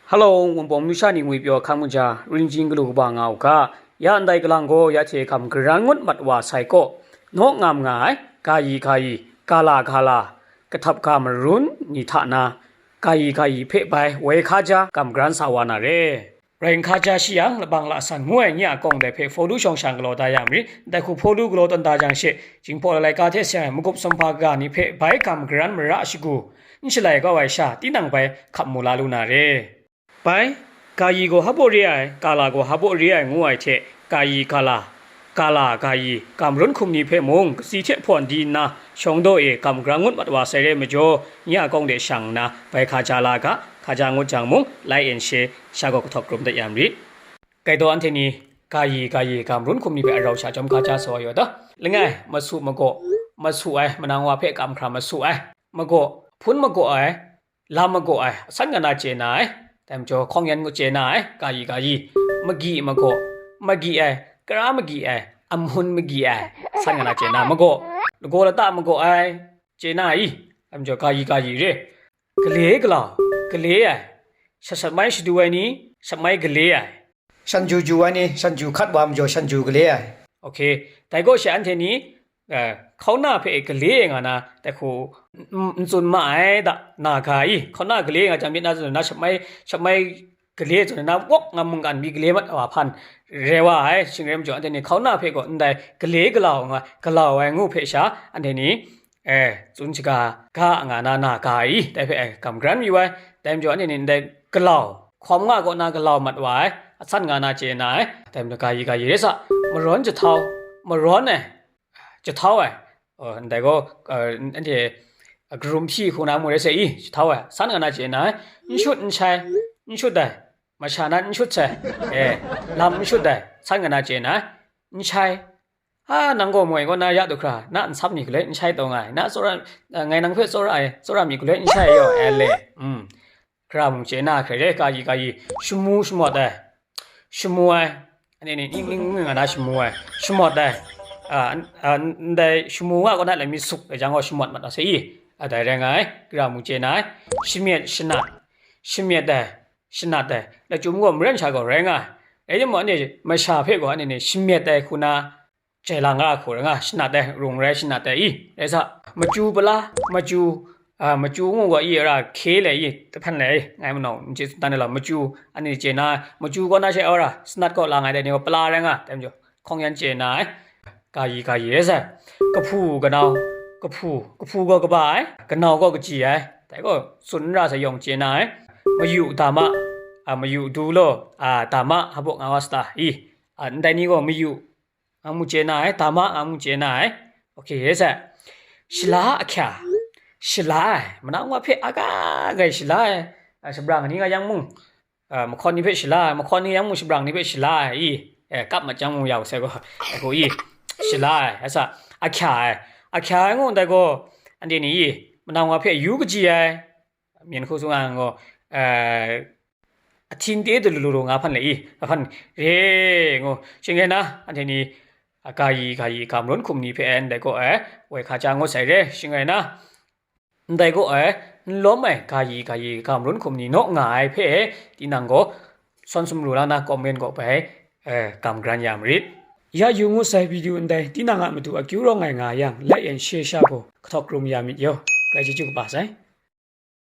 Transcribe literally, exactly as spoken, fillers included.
Hello, Wunpawng masha ni ngwi pyaw hkam kaja, rinjing galu kaba nga u ga, ya ndai galang gaw ya hte hkam garan ngut mat wa sai kaw, naw ngam nga ai, ga yi ga yi, ga la ga la, kahtap ga marun ni hta na, ga yi ga yi hpe bai woi hkaja kam garan sa wa na re. Rai hkaja shi yang, labang lasan ngu ai nye a kawng dai hpe hpawdu shawng shang galaw da ya marit. Dai hku hpawdu galaw tawn da jang she, Jinghpaw Lalai ka hte seng ai magup sumhpa ga ni hpe bai kam garan mara shagu, n shalai kau ai sha, tinang bai hkap mu la lu na re. Bai, ga yi gaw hpa baw re ai, ga la gaw hpa baw re ai ngu ai hte, ga yi ga la, ga la ga yi, ga marun hkum ni hpe mung, katsi hte hpawn di nna, shawng daw e kam garan ngut mat wa sai re majaw, nye a kawng de shang nna, bai hkaja la ga, hkaja ngut jang mung, like and share, sha gaw kahtawk krum dat ya marit. Gaitaw anhte ni, ga yi ga yi, ga marun hkum ni hpe arau sha chyawm hkaja sa wa yaw ta. Langai, masu magaw, masu ai, manang wa hpe kam hkra masu ai, magaw, hpun magaw ai, lam magaw ai, asan nga na chye na ai, dai majaw hkawng yan ngut chye na ai, ga yi ga yi, magyi magaw, magyi ai, kara magyi ai, amhun magyi ai, asan nga na chye na magaw, lagaw lata magaw ai, chye na i, dai majaw ga yi ga yi re, gale galau, gale ai, shat shat mai shadu ai ni, shat mai gale ai, shanju ju ai ni, shanju hkat wa majaw shanju gale ai. Ok, dai gaw she anhte ni, eh, hkauna hpe gale nga na, dai hku, n-, n tsun ma ai da, na ga i, hkauna gale nga jang myit na tsun na, shap mai, shap mai gale tsun na, wok nga mungkan mi gale mat wa hpan re wa ai, shing rai majaw, anhte ni hkauna hpe gaw ndai gale galau nga, galau ai ngu hpe sha, anhte ni, eh, tsun shaga ga nga na, na ga i, dai hpe, eh, kam garan mayu ai, dai majaw, anhte ni ndai galau, hkawm nga kaw na galau mat wa ai, asan nga na chye na ai, dai majaw, ga yi ga yi re sa, marawn jahtau, marawn ai, jahtau ai, oh, ndai gaw, eh, anhte, eh, karum hpyi hku na mu rai sa i, jahtau ai, san nga na chye na ai, n shut n shai, n shut ai, masha nan n shut sai, eh, lam n shut ai, san nga na chye na ai, n shai, a, nang gaw moi kaw na ya du hkra, na nsam ni galoi n shai taw nga ai, na tsawra, eh, ngai nang hpe tsawra ai, tsawra mi galoi n shai yaw, eh, le, mm. Hkra mung chye na hkrai re, ga yi ga yi, shamu shamawt ai, shamu ai, anhte ni ning ning ning nga na shamu ai, shamawt ai, a, n-, a, n-, ndai shamu nga kaw na lai mi suk ai jang gaw shamawt mat na sai i, a, dai rai nga ai, hkra mung chye na ai, shamyet shanat, shamyet ai, shanat ai, lachyum gaw maren sha gaw rai nga ai, rai timung, anhte masha hpe gaw anhte ni shamyet ai hku na, chye la nga hku rai nga, shanat ai, rung rai shanat ai i, rai sa, machyu pala, machyu, a, machyu ngu gaw i, ra hkye le i, tahpan le i, ngai manau, n chye tsun dan ai lau, machyu, anhte chye na, machyu kaw na she, ora, sanat kaw lang ai dai ni gaw pala rai nga, dai majaw, hkawng yan chye na ai, ga yi ga yi rai sa, kahpu kanau, kahpu, kahpu gaw kaba ai, kanau gaw kaji ai, dai gaw tsun n ra sa yawng chye na ai, mayu dama, a, mayu du law, a, dama, hpa baw nga wa sa ta i, a, ndai ni gaw mayu, nga mu chye na ai, dama nga mu chye na ai. Ok, rai sa. Shala ahkya, shala ai, manang wa hpe aga gai shala ai, a, shabrang ni nga yang mung, a, mahkawn ni hpe shala ai, mahkawn ni yang mung shabrang ni hpe shala ai, i, e, kap mat jang mung ya u sai gaw, ai gaw i, shala ai, rai sa, ahkya ai, ahkya ai ngu ndai gaw, anhte ni i, manang wa hpe yu kaji ai, myen hku tsun nga gaw, e, ahtin te de lu lu lu nga hpan le i, nga hpan re ngu, shing rai na, anhte ni, a, ga yi ga yi, ga marun hkum ni hpe ndai gaw, e, woi hkaja ngut sai re, shing rai na, ndai gaw, e, n lawm ai, ga yi ga yi, ga marun hkum ni naw nga ai hpe, tinang gaw, sawn sumru la na, comment gaw bai, e, kam garan ya marit. Ya yu ngut sai video ndai, tinang a matu akyu rawng ai nga yang, like and share sha gaw, kahtawk krum ya myit yaw, grai chyeju kaba sai.